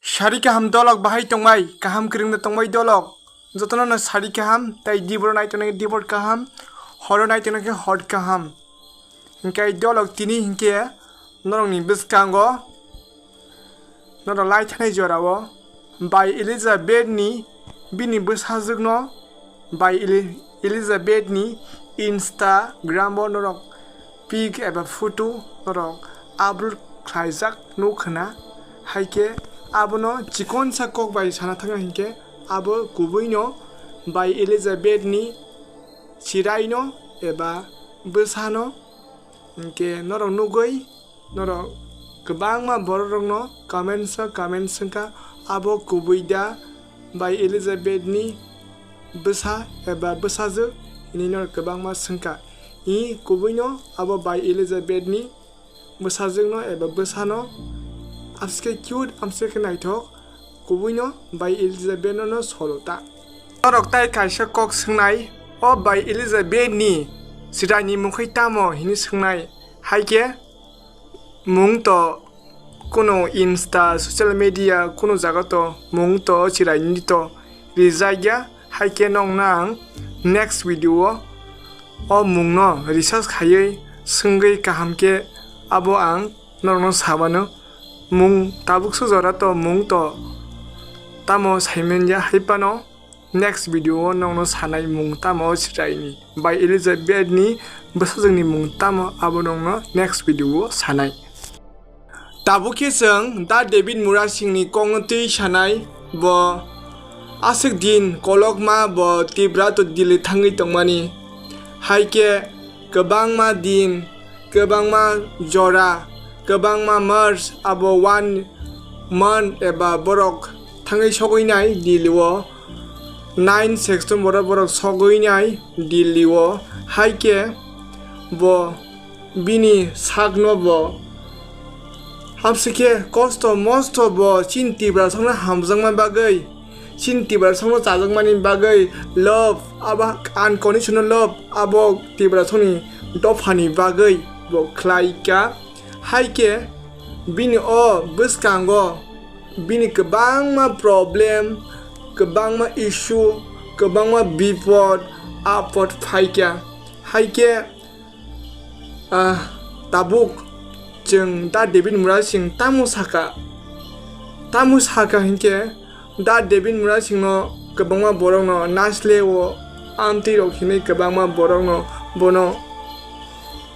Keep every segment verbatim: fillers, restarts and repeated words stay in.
Sari kaham dolok bahai tongbai, kaham kwrwngno tongbai dolok. Jotono no sari kaham, tai dibor nai tongnai dibor kaham, horo nai tongnai hor kaham. Hinkhe dolok tini hinkhe norokni bwskango norok lai thanai jorao Bai Elizabeth ni bini bwsajwkno Bai Eli-, Elizabeth ni Instagram o norok pic eba photo norok upload khlaijak nukha na, hai khe abono chikonsa kok bai sana thangna hinkhe abo kubui no Bai Elizabeth ni chirai no eba bwsa no hinkhe norok nugui norok kwbangma borok rokno comment o comment swngkha, abo kubui da Bai Elizabeth ni bwsa eba bwsajwk hinwi norok kwbangma swngkha. I kubui no abo Bai Elizabeth ni bwsajwk no eba bwsa no amsike cute, amsike naithok kubui no Bai Elizabeth no no solo ta. Norok tai kaisa kok swngnai, o Bai Elizabeth ni chirai ni mungkhai tamo hinwi swngnai, hai khe mung to kuno Insta, social media kuno jaga to mung to chirai ni to rijak ya, hai khe nokno ang next video o o mung no research khaiwi swngwi kaham khe abo ang norok no samano. Mung tabuk se jora to mung to tamo saimanya hai phano. Next video o nokno sanai mung tamo chirai ni Bai Elizabeth ni bwsajwk ni mung tamo abo nokno next video o sanai. Tabuk khe chwng Da David Murasing ni kok no twi sanai, bo aswk din kolokma bo Tibra to Delhi thangwi tongmani, hai khe kwbangma din, kwbangma jora, kwbangma mars abo one month eba borok thangwi sogwi nai Delhi o. Nine section borok borok sogwi nai Delhi o, hai khe bo bini sakno bo hamsi khe kosto mosto bo chini Tibra songno hamjakma bagwi, chini Tibra songno chajakmani bagwi love abo unconditional love abo Tibra songni dophani bagwi bo khlai kha. Hai khe bini o bwskango bini kwbangma problem, kwbangma issue, kwbangma bipod apod phaikha. Hai khe, ah, tabuk chwng Da David Murasing tamo sakha, tamo sakha hinkhe Da David Murasingno kwbangma borokno naisle o, amtwi rok hinwi kwbangma borokno bono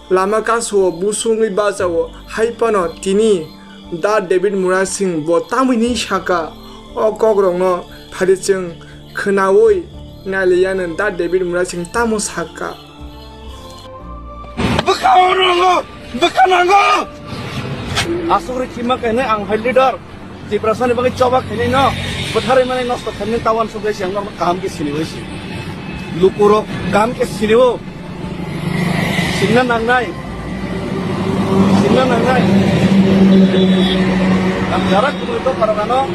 lama kaso o busungwi bacha o, hai phano tini Da David Murasing bo tamoni sakha, o kokrokno phari chwng khwnaui nailiyano Da David Murasing tamo sakha. Bwkha nango, bwkha nango. Asugri khima kainai ang hai leader. Tiprasani bagwi choba khainai no, bwtharwi mani nosto khainai ta uansuk bai si ang norok kaham khe sini bai si. Lukurok kaham khe sini o. Singna nangnai. Singna nangnai. Ang jarak kubui to parang ano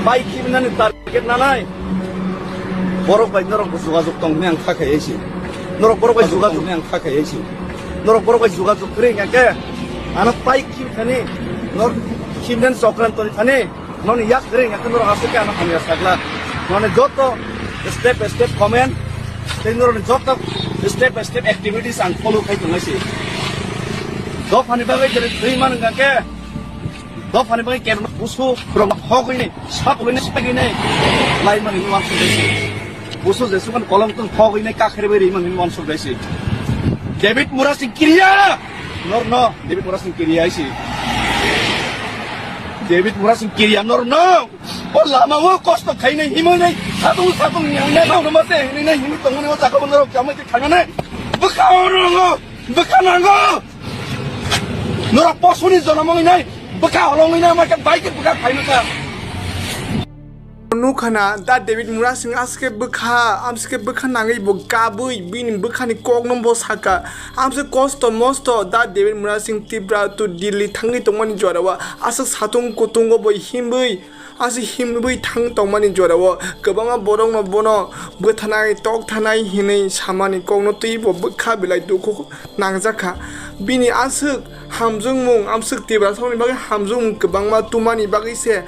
bai khibinani target nanai. Borok bai norok jogajog tong hwnwi ang kha khai si. Norok borok bai jogajog hwnwi ang kha khai si. Norok borok bai jogajog kwrwi hwnkhe ano pai khibithani nor khibinani chokranto ni thani. Noni yak ring, yakhe norok aswk khe ano hamya sakla. Noni joto step by step comment, tei norokni joto step by step activities ang follow khai tongnai se. Dophani bagwi jere thwi man wngkha khe, dophani bagwi kerno busu rok hogwi ni, sapulwi ni, sagwi ni, lai mani ni wansuk dai se. Busu jesukan kolom tong hogwi ni, kakhre bai ri mani ni wansuk dai se. David Murasing kiriya! Norno, David Murasing kiriya se. David Murasing kiriya, norno! O lama o kosto khainai himwi nai satung satung nyangnai nang no mate hinwi nai hinwi tongmani o jaga bo norok chamai khe khainani bwkha o rongo bwkha nango norok posuni jonom wngwi nai bwkha holongwi nai ma khe bai khe bwkha khaino kha. Nukha na Da David Murasing aske bwkha amske bwkha nangwi bo kabwi bini bwkhani kokno bo saka amse kosto mosto Da David Murasing Tipra to Delhi thangwi tongmani jorao aswk satung kutungo bo himwi Aswk himwi thang tongmani jorao kwbangma borokno bono bwthanai, tokthanai hinwi samani kokno twibo bwkha belai dukhu nangjakha. Bini aswk hamjwkmung, amswk Tiprasongni bagwi hamjwkmung kwbangma tumani bagwi se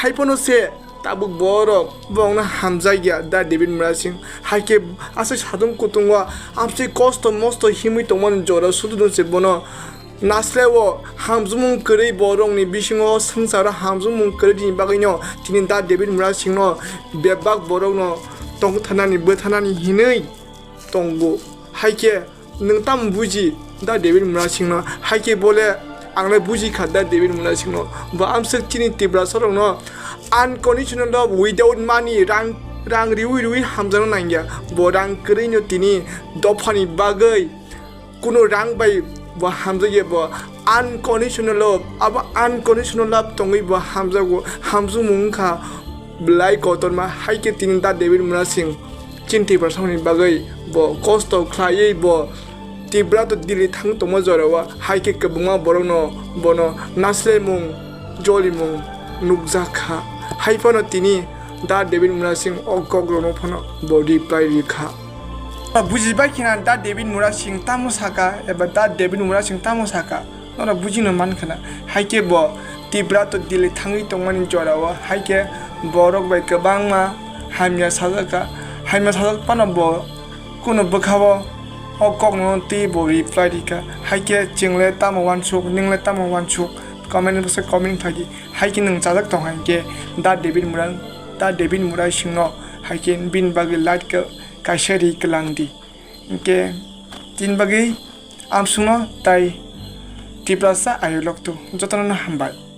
Hai phano se tabuk borok bongno hamjakya da David Murasing. Hai khe aswk satung kutungo amswk kosto mosto himwi tongmani jora sududun se bono nasleo hamjakmung kwrwi borokni bisingo swngcharo hamjakmung kwrwini bagwino tini da David Murasingno bebak borokno tongtharnani bwtharnani hinwi tongo. Hai khe nwng tamo buji da David Murasingno? Hai khe bole ang le buji kha da David Murasingno. Bo amswk chini Tiprasarokno unconditional love, without money, rang, rang riwi riwi hamjakna nangya. Bo rang kwrwino tini dophani bagwi kunu rang bai bo hamjakya, bo unconditional love. Abo unconditional love tongwi bo hamjago, hamjakmung wngkha belai kotorma. Hai khe tini da David Murasing chini Tiprasarokni bagwi bo kosto khlaiwi bo Tibra to Delhi thang tongma jorao hai khe kwbangma borokno bono naslaimung, jolimung nukjak kha. Hai phano tini da David Murasing o kokrokno phano bo reply rikha. Bujibai khina da David Murasing tamo saka eba da David Murasing tamo saka? Norok bujino man khana. Hai khe bo Tibra to Delhi thangwi tongmani jorao hai khe borok bai kwbangma hamya sajak kha. Hamya sajak phano bo kunu bwkhao o kokno twi bo reply rikha. Hai khe chwng le tamo uansuk, nwng le tamo uansuk? Comment bwsa comment khlai di. Hai khe nwng chajak tong hai khe da David Murang, da David Murasingno hai khe bini bagwi like khe kaisa ri kwlang di. Hinkhe tini bagwi amsukno tai Tiprasa ayuk loktu jotono hambai.